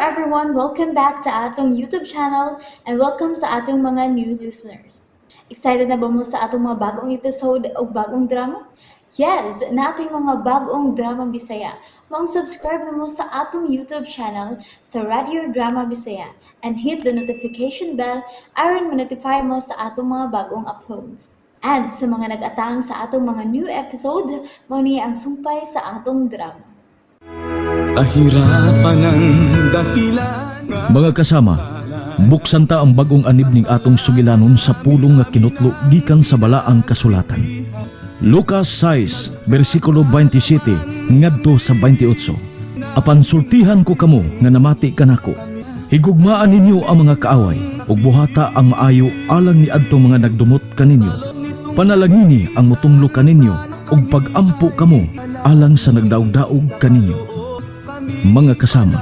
everyone! Welcome back to atong YouTube channel and welcome sa atong mga new listeners. Excited na ba mo sa atong mga bagong episode o bagong drama? Yes, nating mga bagong drama Bisaya. Maong subscribe na mo sa atong YouTube channel sa Radio Drama Bisaya and hit the notification bell aron ma-notify mo sa atong mga bagong uploads. And sa mga nag-atang sa atong mga new episode, mao ni ang sumpay sa atong drama. Kahirapan ang dahilan. Mga kasama, buksan ta ang bagong anib ning atong sugilanon sa pulong nga kinutlo gikan sa balaang kasulatan. Lucas 6, versikulo 27 ngadto sa 28. Apan sultihan ko kamo nga namati kanako. Higugmaan ninyo ang mga kaaway ug buhata ang maayo alang ni adtong mga nagdumot kaninyo. Panalangini ang mutunglo kaninyo ug pagampo kamo alang sa nagdaog-daog kaninyo. Mga kasama,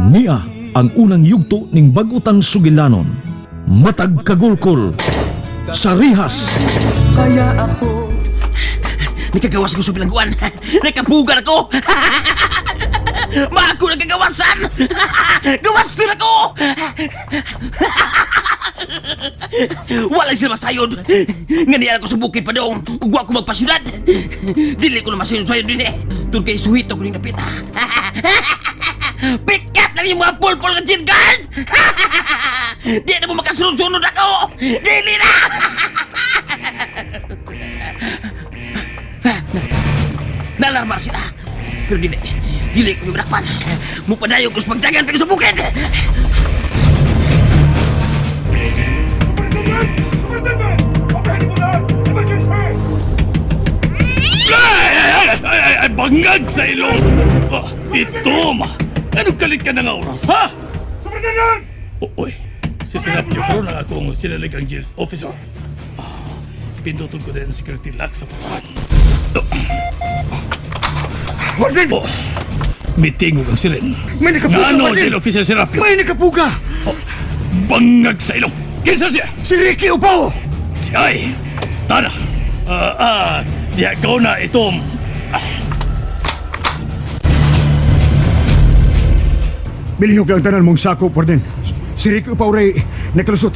niya ang unang yugto ning bag-utang sugilanon. Matag kagulkol sa rihas. Kaya ako Nakagawas ko sa bilangguan. Nakapugan ako. Maako nagkagawasan. Gawas din ako. Wala sila masayod. Nga niya ako sa bukid pa dong. Ug wa ko magpasyudad. Dili ko na masayod-sayod din eh. Tun kay suhito ko ning napita. Pick up lang yung mga pulpol ng jail guard! Di na mo makasunod-sunod ako! Dili na! Nalarma sila. Pero dili, dili ko yung dakpan. Mupadayo ko sa pagdagan pero sa bukid. Ay, ay, ay, ay, ay, bangag sa ilong! Ah, ito, ma! Anong kalit ka na nga oras, ha? Superintendent! Uy, sisinap niyo pero na akong sinalig ang jail officer. Ah, pindutin ko din ang security lock sa putan. Oh. Warden! Oh, mitingog ang siren. May nakapuga, Nga ano, Warden! jail officer Serapio? May nakapuga! Oh, bangag sa ilong! Kinsa siya? Si Ricky Upaw! Si Ay! Tara! Ah, ah, diya ikaw na itong... Bilihog lang tanan mong sako, Warden. Si Ricky Upaw ray nakalusot.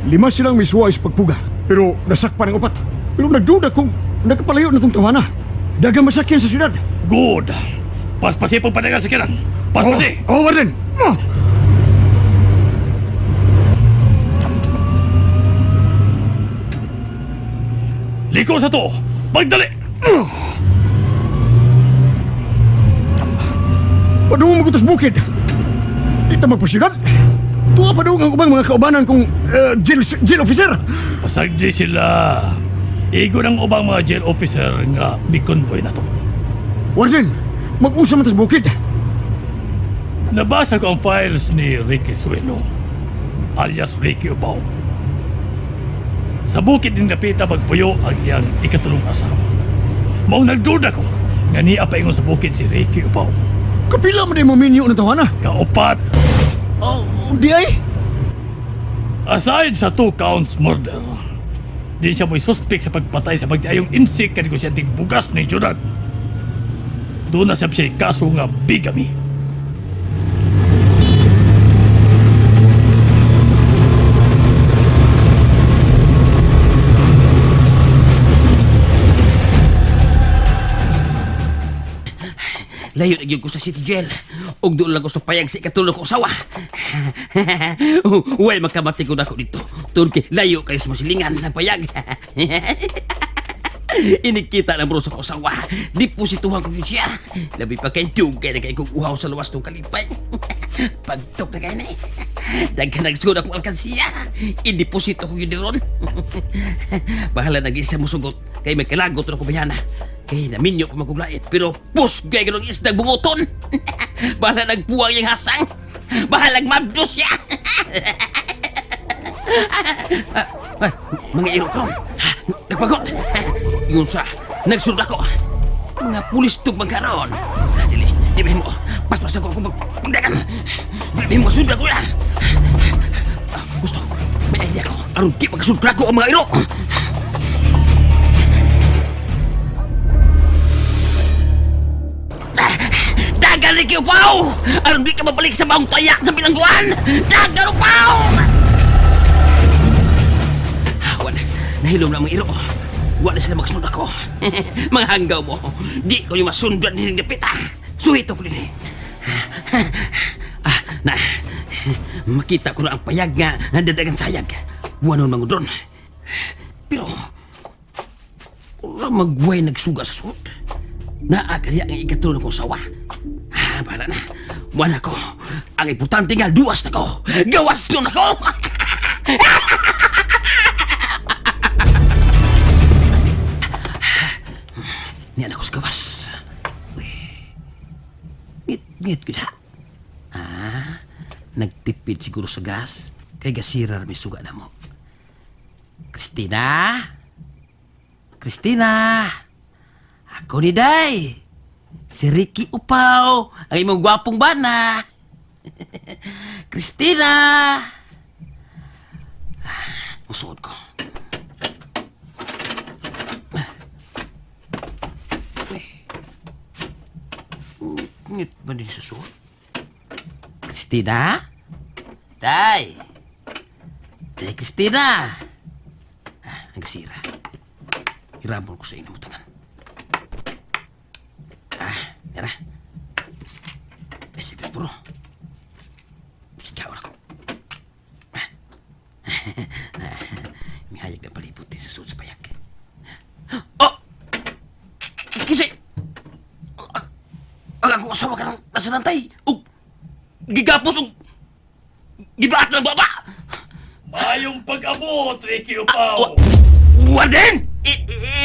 Lima silang misuwa sa pagpuga. Pero nasakpan ang upat. Pero nagduda kung nakapalayo na itong tawana. Dagang masakyan sa syudad. Good! Paspasi pang padagan sa kiran! Paspasi! Oh, Warden! Oh. Liko sa to! Pagdali! Padung mo sa bukid. Di ta magpasyudad. Tuwa padung ang ubang mga kaubanan kong jail officer. Pasagdi sila! Igo ng ubang mga jail officer nga may convoy na to. Warden, mag-usa man ta sa bukid. Nabasa ko ang files ni Ricky Sueno, alias Ricky Ubaw. Sa bukid ni Napita magpuyo ang iyang ikatulong asawa. Mao nagduda ko nga niya paingon sa bukid si Ricky Ubaw. Kapila mo di mo minyo ng tawana. Kaupat, Oh, di ay. aside sa two counts murder, di siya mo'y suspect sa pagpatay sa pagdiayong insik ka negosyanteng bugas ni Jordan. Doon na siya kaso nga bigamy. Layo na gyud ko sa city jail. Ug doon lang ko sa payag sa ikatulong ko usawa. Way makamati ko nako dito. Tungod kay layo kayo sa masilingan ng payag. Inikita na bro sa usawa. Deposituhan ko yun siya. Labi pa kay dugay na kay kong uhaw sa luwas tong kalipay. Pagtok na kayo na eh. Daghan nagsugod akong alkansiya. Ideposito ko yun ron. Bahala nag-isa mo sugot. Kay may kalagot na kubayana. Kay naminyo pa magkuglait. Pero pusgay ganun isdag bunguton. Bahala nagpuwang yung hasang. Bahala mabdos siya. Ay, mga iro ko. Nagpagot. Yun sa, nagsunod ako. Mga pulis tug magkaroon. Dili, di ba mo. Paspas ako akong pagdagan. Dili ba mo sunod ako yan. Ah, gusto, may idea ko. Aron di magkasunod ako ang mga iro. Ah, Dagan Ricky Upaw! Aron di ka mabalik sa maong tayak sa bilangguan! Dagan Upaw! Wala, nahilom na ang iro. Wala sila magsunod ako. Mga hanggaw mo, di ko yung masundan ni Dapita. Suhito ko din eh. Ah, na, makita ko na ang payag nga nandadagan sayag. Buwanon mangudron. Pero, wala magway nagsuga sa suot. Naa kaya ang ikatulo kong sawa. Ah, bahala na. Wala ko. Ang importante nga, duwas na ko. Gawas nun ako! Niyan ako sa gawas. Uy. Ngit, ngit ko na. Ah, nagtipid siguro sa gas. Kay gasira may suga na mo. Christina? Christina! Ako ni Day! Si Ricky Upaw, ang imong gwapong bana. Christina! Ah, musuod ko. Uy. Ngit ba din sa suot? Christina? Day! Day, Christina! Ah, ang gasira. Irabol ko sa inyo tangan. Ah, tara. Eh, sige, puro. Sige, ora ko. Ah. Mihayag na palibot din sa suot sa payag. Oh! Kasi... Ang akong asawa ka ng nasa nantay. Ug... Gigapos ug... Gibaat ng baba! Mayong pag-abot, Ricky Upaw! Warden!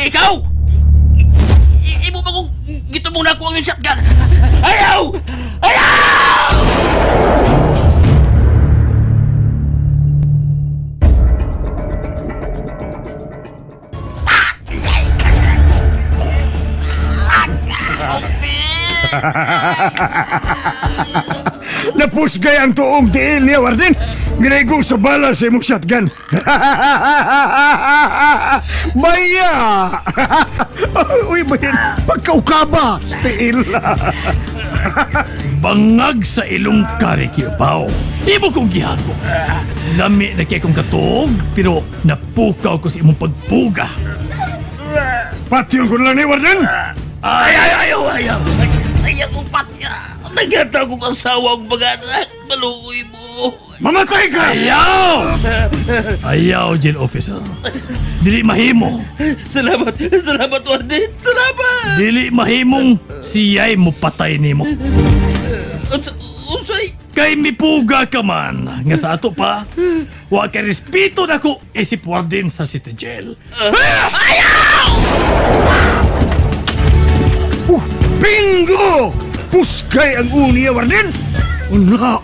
Ikaw! Imo ba kung gitubong na ako ang iyong shotgun? Ayaw! Ayaw! Napusgay ang tuong tiil niya, Warden. Ginaigo sa bala sa imong shotgun. Baya! Uy, baya. Pagkaukaba sa tiil. Bangag sa ilong ka, Ricky Upaw. Imo kong gihago. Lami na kay kong katuog, pero napukaw ko sa imong pagpuga. Patyon ko na lang ni Warden. Ay, ay, ayaw, ayaw! Ay, ayaw ko patya! Nagkata kong asawa ang mga anak. Maluoy mo. Mamatay ka! Ayaw! Ayaw, jail officer. Dili mahimo. Salamat, salamat, Warden. Salamat! Dili mahimong siya'y mupatay nimo. Unsay? Kay mipuga ka man, nga sa ato pa, wa kay respeto nako isip warden sa city jail. Bingo! Puskay ang uni niya, Warden. Una!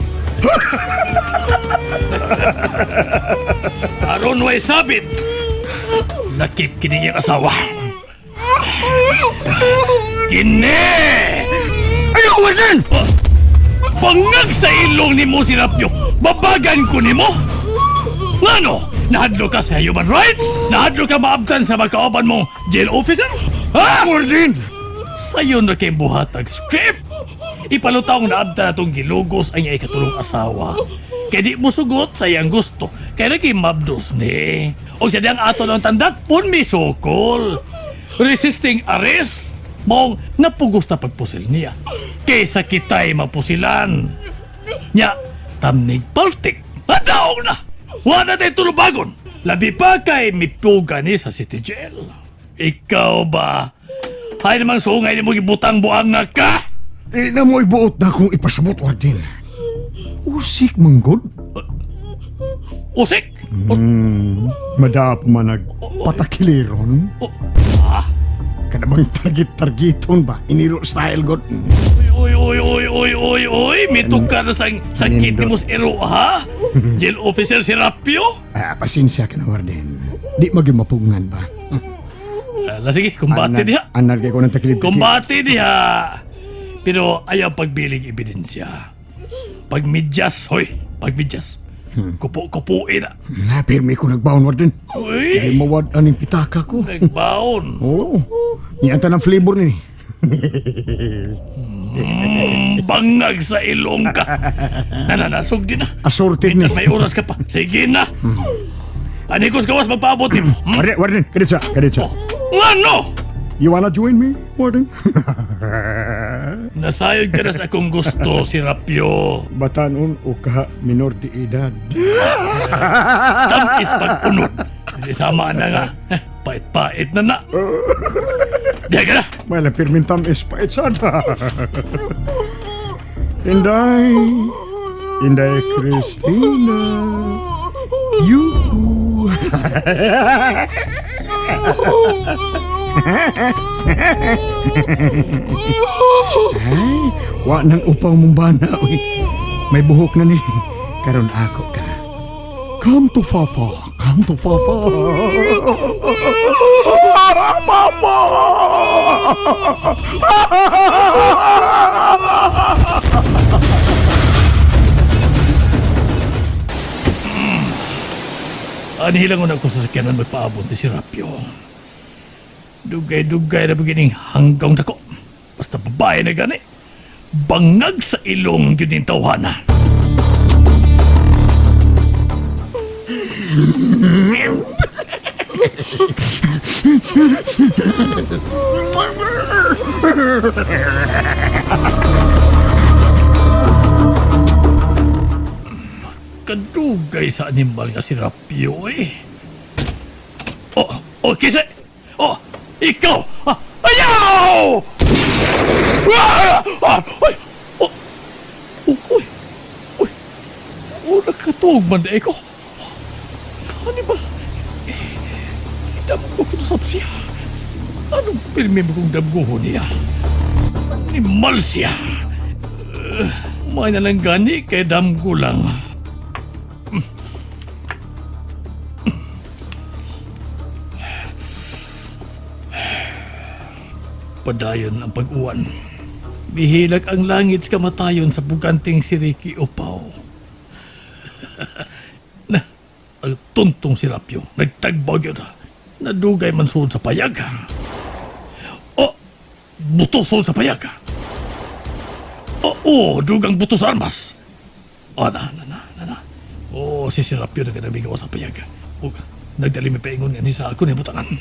Aron way sabit, nakit kini iyang asawa. Kini! Ayaw, Warden! Bangag sa ilong nimo sinapyo, babagan ko nimo! Ngano? Nahadlo ka sa human rights? Nahadlo ka maabtan sa magkauban mong jail officer? Ha? Warden! Sayo na kay buhat ang script. Ipalutaw na abta na itong gilugos ang iyang ikatulong asawa. Kaya di mo sugot sa iyang gusto. Kaya lagi mabdos ni. O siya diyang ato ng tandak, pun mi sukol. Resisting arrest, maong napugos na pagpusil niya. Kaysa kita'y mapusilan. Nya, tamnig paltik. Hadaog na! Wala na tayo tulubagon. Labi pa kay mipuga ni sa city jail. Ikaw ba? Hay namang sungay ni mo gibutang buang na ka! Di na mo ibuot na akong ipasabot, Warden. Usik, manggod. Usik! Mada pa man nagpatakiliron. Kada bang targit-targiton ba? Iniro style, god. Uy, uy, uy, uy, uy, uy! Mituk ka na sa sakit ni Mus Ero, ha? Jail officer si Rapio? Ah, pasensya ka na, Warden. Di maging mapugnan ba? Ala, sige, kumbate diha. Anar kay ko ng takilid. Kumbate diha! Pero ayaw pagbilig ebidensya. Pagmidyas, hoy! Pagmidyas. Kupo-kupuin na. Na, pirmi ko nagbaon, Warden. Uy! Ay, mawad aning pitaka ko. Nagbaon. Oo. Niyan ng flavor ni. Bangag sa ilong ka. Nananasog din na. Assorted ni. Mientras may oras ka pa. Sige na. Anikos gawas magpaabot nimo. Warden, Warden, kaditsa, kaditsa. Ngano? You wanna join me, Warden? Nasayod ka na sa akong gusto, si Rapio. Batanon o kaha minor de edad. Tamis pag-unod. Dili sama na nga. Eh, pait-pait na na. Diya ka na. May lang pirmintam is pait sada. Inday, Inday Christina, you. Ay, wa nang upaw mong bana, uy. May buhok na ni. Karon ako ka. Come to Fafa. Come to Fafa. Fafa! Anihilang ko na ako sa sakyanan magpaabot ni si Rapio. Dugay-dugay na beginning hanggang dako. Basta babae na gani. Bangag sa ilong yun yung tawhana. Kadugay sa animal nga si Rapio eh. Oh, oh, kise! Oh, ikaw! Ah, ayaw! Ah! Ah! Ay! Oh! Oh, uy! Uy! Oh, nakatuog man na ko. Ano ba? Eh, kita mo ko sa siya. Anong pirmi mo kong damguho niya? Animal siya. May na lang gani kay damgo lang. Padayon ang pag-uwan. Bihilag ang langit sa kamatayon sa buganting si Ricky Opaw. Na, ang tuntong si Rapio, nagtagbag yun. Nadugay man suod sa payag. O, buto suod sa payag. O, oh, dugang buto sa armas. O, na, na, na, na, na. O, si si Rapio nagkanabigaw sa payag. O, nagdali mi paingon nga ni sa ako ni butangan.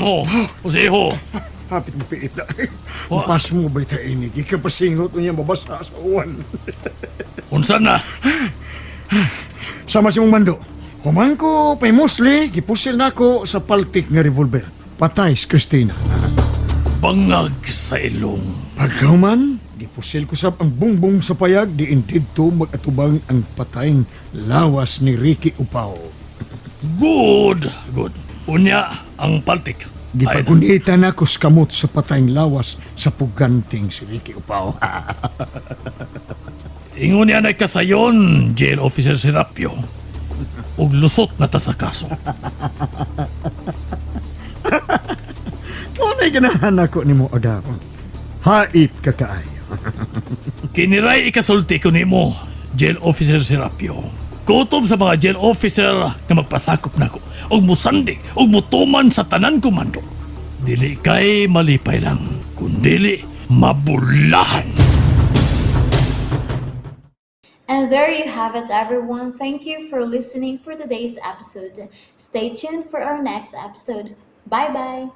Oh, o siho. Hapit mo piit na. Pas mo ba'y tainig? Ikapasingot niya mabasa sa uwan. Unsa na? Sama si mong mando. Human ko pay musli, gipusil nako sa paltik nga revolver. Patay si Christina. Bangag sa ilong. Pagkahuman, gipusil ko sab ang bungbong sa payag diin didto mag-atubang ang patayng lawas ni Ricky Upaw. Good, good. Unya ang paltik. Gipagunita nako sa kamot sa patayng lawas sa puganting si Ricky Upaw. Ingon niya na kasayon, jail officer Serapio. Ug lusot na ta sa kaso. Mao na'y ganahan nako nimo agawon. Hait ka kaayo. Kiniray ikasulti ko nimo, jail officer Serapio. Kutob sa mga jail officer nga magpasakop nako ug musandik ug mutuman sa tanan komando. Dili kay malipay lang, kundili mabulahan. And there you have it, everyone. Thank you for listening for today's episode. Stay tuned for our next episode. Bye bye.